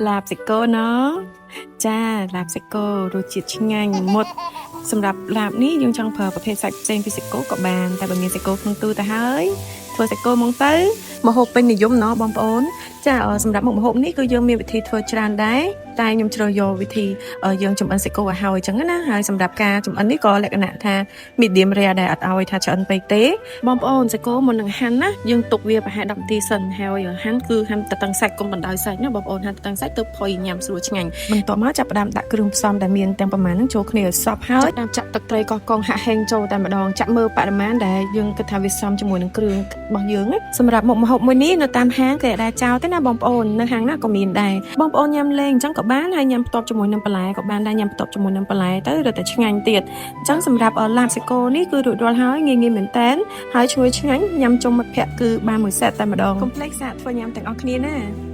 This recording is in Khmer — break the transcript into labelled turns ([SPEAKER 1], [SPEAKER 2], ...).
[SPEAKER 1] ឡាបសាច់គោណចាឡាបសាច់គោរសជាតិឆ្ងាញ់មុតសម្រាប់ឡាបនេះយើងចង់ប្រើប្រភេទសាច់ផ្សេងពីសាច់គោក៏បានតែបើមានសាច់គោក្នុងទូទៅហើយធ្វើសាច់គោហ្មងទៅម្ហូបពេញនិយមណបងប្អូនចាសម្រាប់មុខម្ហូបនេះគឺយើងមានវិធីធ្វើច្រើនដែរតែខ្ញុំជ្រើសយកវិធីយើងចម្អិនសាច់គោឲ្យហើយអញ្ចឹងណាហើយសម្រាប់ការចម្អិននេះក៏លក្ខណៈថា medium rare ដែរអត់ឲ្យថាឆ្អិនពេកទេបងប្អូនសាច់គោមុននឹងហាន់ណាយើងទុកវាប្រហែល10នាទីសិនហើយហាន់គឺហាន់តតឹងសាច់កុំបណ្ដោយសាច់ណាបងប្អូនហាន់តតឹងសាច់ទៅផុយញ៉ាំស្រួលឆ្ងាញ់បន្ទាប់មកចាប់ផ្ដើមដាក់គ្រឿងផ្សំដែលមានទាំងប្រមាណហ្នឹងចូលគ្នាឲ្យសព្វហើយចាប់ចាក់ទឹកត្រីកោះកុងហាក់ហេងចូលតែម្ដងចាក់មើលបរិមាណដែលយើងគិតថាវាសមជាមួយនឹងគ្រឿងរបស់យើងណាសម្រាប់មុខម្ហូបមួយនេះនៅតាមហាងគេអាចចោលទេណាបងប្អូននៅហាងណាក៏មានដែរបងប្អូនញ៉ាំលេងអញ្ចឹងក៏បានហើយញ៉ាំផ្ទាប់ជាមួយនឹងបន្លែក៏បានដែរញ៉ាំផ្ទាប់ជាមួយនឹងបន្លែទៅរឹតតែឆ្ងាញ់ទៀតអញ្ចឹងសម្រាប់ឡាបសាច់គោនេះគឺរួចរាល់ហើយងាយៗមែនតើហើយឈ្ងុយឆ្ងាញ់ញ៉ាំជុំមិត្តភ័ក្តិគឺបានមួយ set តែម្ដងកុំភ្លេចសាកធ្វើញ៉ាំទាំងអស់គ្នាណា។